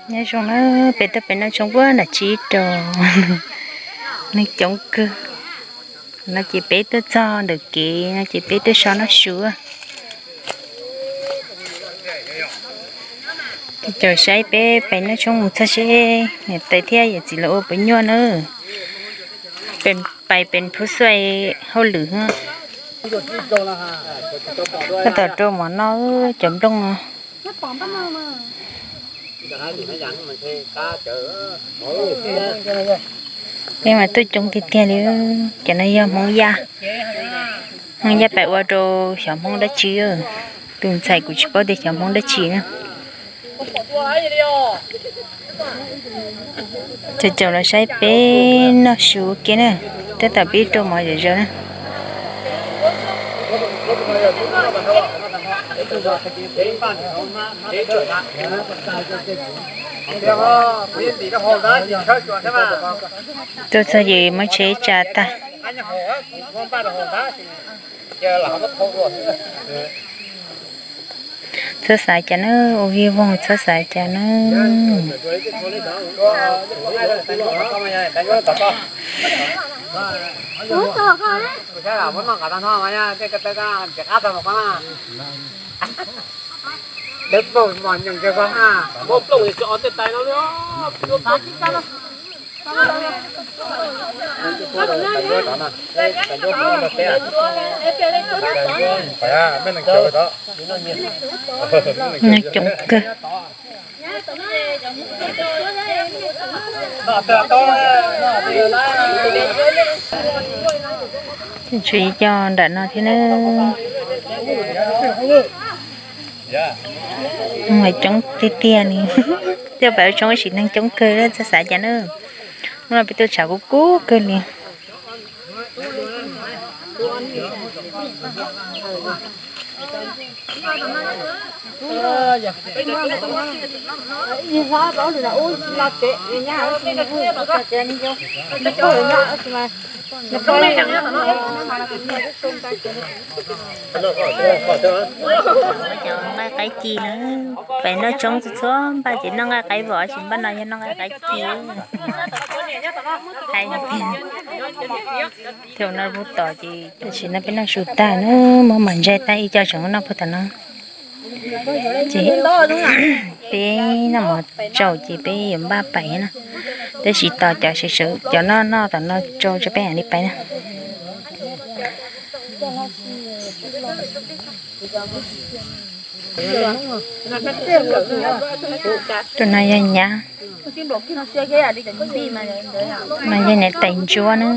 Nyob zoo na, peb tuaj pem noj tshoob ua nram tsib rau, neeg coob kawg. No ces peb tuaj txog ntawm kev no ces peb tuaj so noj su. Caum saib peb pem noj tshoob mus txog seb niam tais thiab yawm txiv lawv ua puas nyuaj na. Pais pem phub xuaij hauj lwm. Tab tom rau mov noj cov nplooj no. Peb mas tuaj coob tiag tiag li. Cov no yog Hmoob Yaj. Hmoob Yaj pais ua rau xyov Hmoob dab tsi. Tus ntxhais kuv tsis paub tias xyov Hmoob dab tsi na. Caum caum los saib peb noj su ua ke na. Tab tom pib rau mov zom zaws na. Tuaj txog ces muab tsheb tsa tag. Txhob xav cas na, ua vij voog txhob xav cas na. Coob kawg. Tseem tshuav ib co nram no thiab na. Coob tiag tiag li. Tuaj pem tshoob tab sis neeg coob kawg, txhob xav cas na. Hnub no peb tuaj tshav kub kub kawg li. Cov nqaij qaib ci na, pem noj tshoob txhua txhua npaj ces noj nqaij qaib vom, tab sis npaj no yog noj nqaij qaib ci. Thaum no peb noj su tag na, muab mov ntsais tag ib co tseem noj puag tom no. Ces peb noj mov tsaus ces peb yuav npaj pais na. Tab sis tos cov sawv sawv cov noj noj tom no tsau tso peb mam li pais na. Tus no yog nyab, no yog niam tais ntsuab na.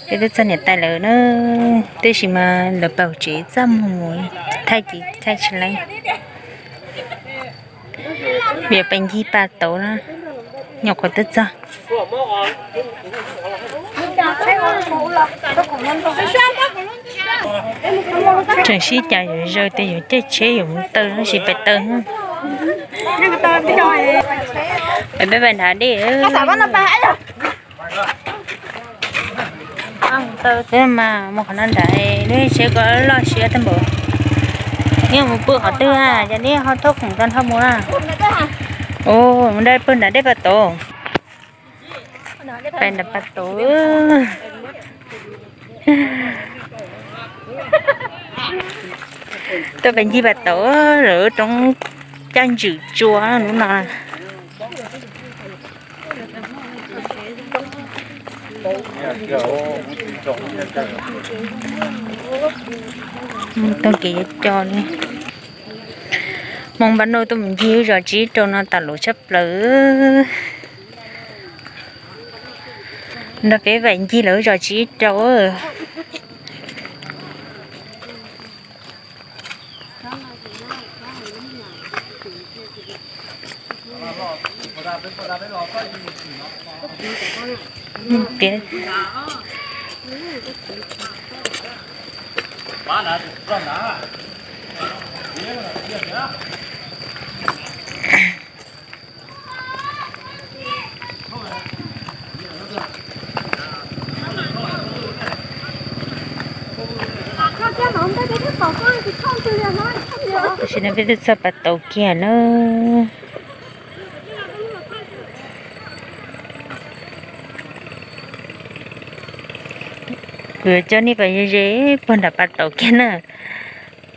Peb twb txog niam tais lawm na, tab sis mas lawv paum tsev txaj muag, thaij ces thaij tsis laib. Vim pais ncig pas tauv na, nyuam qhuav twb txog. Tseem sib cav yuav zaws tias yuav caij tsheb yuav mus taw tab sis pais taw. Peb pais nrad dej. Taw xwb mas mus qhov no nrad, lub tsheb ko loj siab tag npaum. Neb mus pw qhov twg, ces neb ho thauj khoom tau nrho mus na. Mus nrad, pw nrad dej pas tauv. Pais nrad pas tauv. Tuaj pais ncig pas tauv, lawv roob caj ntswm tsua hnub no. Taug kev co li. Hmoob npaj nuj tuaj mus ncig lub zos Tsib Rau no tas luv tshaj plaws. Nrog peb vaim ncig lawv lub zos Tsib Rau. Tam sim no peb twb txog pas taus kiag na. Kuv yuav coj nej pais ze ze puag nram pas taus kiag na.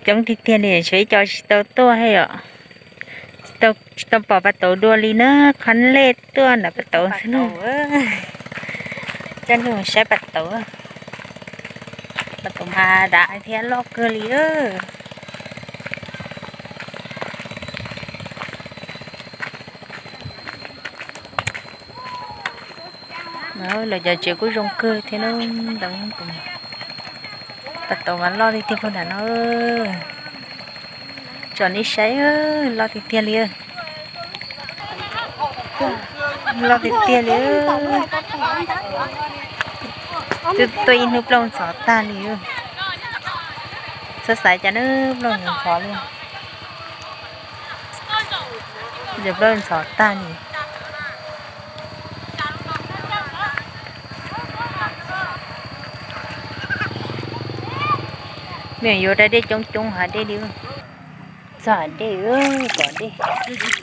Coob tiag tiag li, tshuav ib co tsis tau tuaj thiab yom. Tsis tau pom pas taus dua li na, qhov nlej tuaj nram pas taus xwb na. Coj nej mus saib pas taus. Pas taus mas dav thiab loj kawg li. Lawv cov tsev kuj zoo kawg thiab na, ntoo, pas taus mas loj tiag tiag puag nram no. Tsom nej saib, loj tiag tiag li. Loj tiag tiag li. Twb tuaj ib hnub plaub ntxhov tag li. Txhob xav cas na, plaub ntxhov li. Ces plaub ntxhov tag li. Mej yuav da dej coob coob hav dej li. Txog hav dej, kom dej,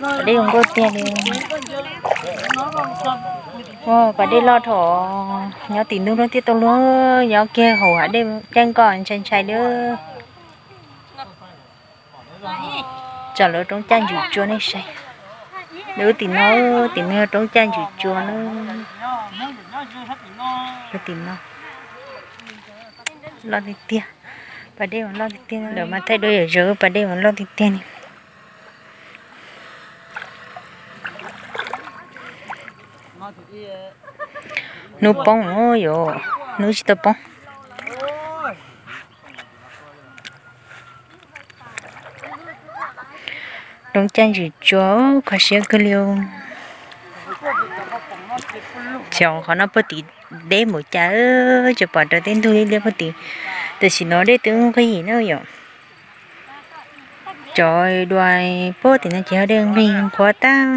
hav dej zoo nkauj tiag li. Pas dej loj dhau, nyob tim ntug no thiaj tau luag, nyob kiag hauv hav dej caij nkoj ntshai ntshai li. Tsom lawv roob caj ntsws tsua nej saib. Lawv tim no, tim no yog roob caj ntsws tsua na. Tim no loj tiag tiag, pas dej mas loj tiag tiag, lawv mas thaij dua yam zawv, pas dej mas loj tiag tiag li. Hnub poob yom, hnub tsis tau poob. Roob caj ntsws tsua, kho siab kawg li. Xyov qhov no puag tim deb npaum cas, tsis pom raws tej ntug liab liab puag tim. Tam sim no dej twb nqig na yom. Cov dua puag tim no ces yog dej nqig qhuav tag.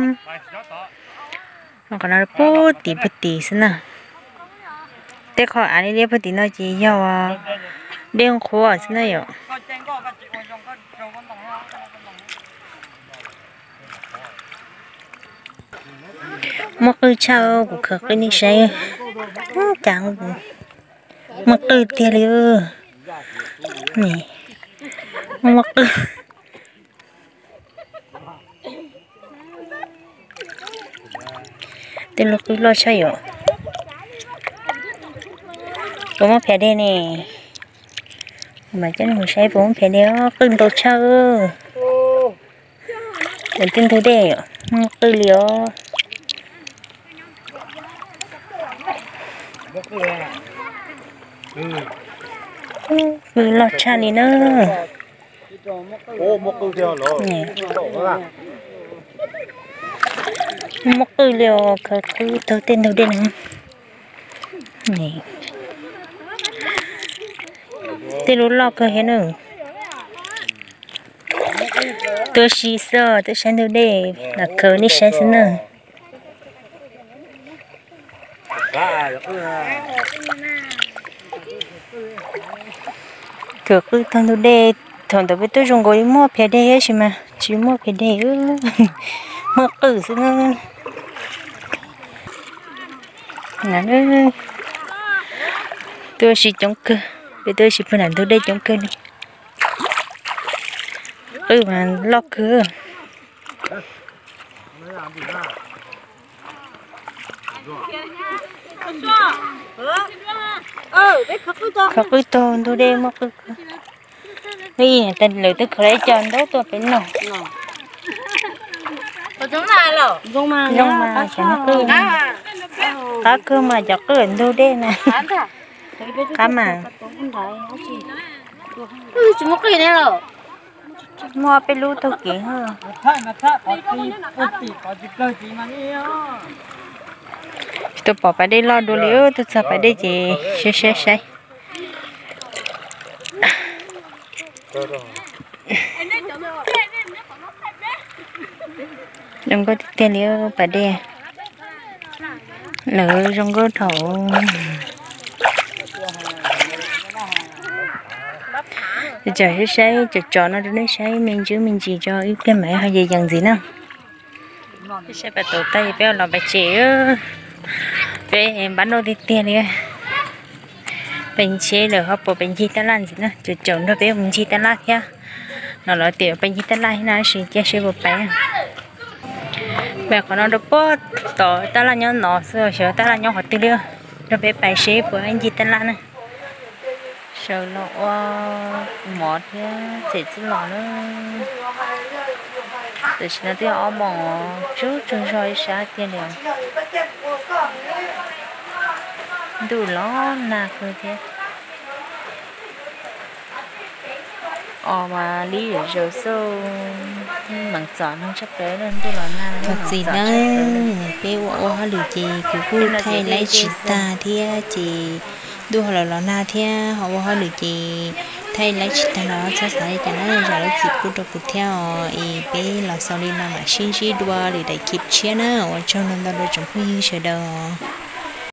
Qhov no puag tim puag tim xwb na. Tej qhov av liab liab puag tim no ces yog dej qhuav xwb na yom. Muaj qwj tshaj, kuv khaws qwj nej saib. Cas muaj qwj tiag li. Muaj qwj. Tej lub qwj loj tshaj yom. Puas muaj phiav dej ne? Mas coj nej mus saib puas muaj phiav dej, qwj ntau tshaj. Tej ntug dej muaj qwj li os. Qwj loj tshaj li na. Muaj qwj li os, khaws qwj taug tej ntug dej no. Tej lub loj kawg thiab na. Tuaj si xwb, tuaj saib ntug dej los khaws nej saib xwb na. Khaws qwj taug ntug dej, thaum ntawd peb tuaj zoo nkaus li muaj phiav dej tab sis mas tsis muaj phiav dej, muaj qwj xwb na. Tuaj si coob kawg, peb tuaj si puag nram ntug dej coob kawg li. Qwj mas loj kawg. Khaws qwj taug ntug dej muaj qwj kawg. Lawv twb khaws ib co ntaub tuaj peb noj. Zoo mas cov qwj, qab kawg mas cov qwj ntug dej na. Qab mas. Muaj peb lub taug kev. Tsis tau pom pas dej loj dua li, tuaj txog pas dej ces saib saib saib. Zoo nkauj tiag tiag li pas dej. Lawv zoo nkauj dhau. Tsam saib tsom tsom no rau nej saib me ntsis me ntsis tso ib pliag mam ho yees ntxiv na. Saib pas taus tag peb los pais tsev, peb npaj noj tiag tiag li. Pais tsev lawm ho puas pais ncig tab laj ntxiv na, tsom tsom nrog peb mus ncig tab laj thiab. No lawv tias pais ncig tab laj thiab na, tab sis cia seb puas pais. Pais qhov no rau puag tom tab laj nyob no xwb, xyov tab laj nyob qhov twg li. Nrog peb pais seb puas ncig tab laj na. Sawv los ua mov thiab tseem txuj los na. Tam sim no twb ob moos, tsaug tsaug zog ib sab tiag li. Ntuj los nag kawg thiab. Os mas li zaum xwb, meem txom neeg tshaj plaws, ntuj los nag. Thov txim na, peb ua ua hauj lwm ces kuv kuj thaij laib tsis tag thiab ces ntuj ho los los nag thiab ho ua hauj lwm ces thaij laib tsis tag los txhob xav li cas na, zam lub txim pub rau kuv thiab os. Es peb los xaus li no mam sib ntsib dua lwm daim clip tshiab na, ua tsaug ntau ntau rau tsoom phooj ywg sawv daws.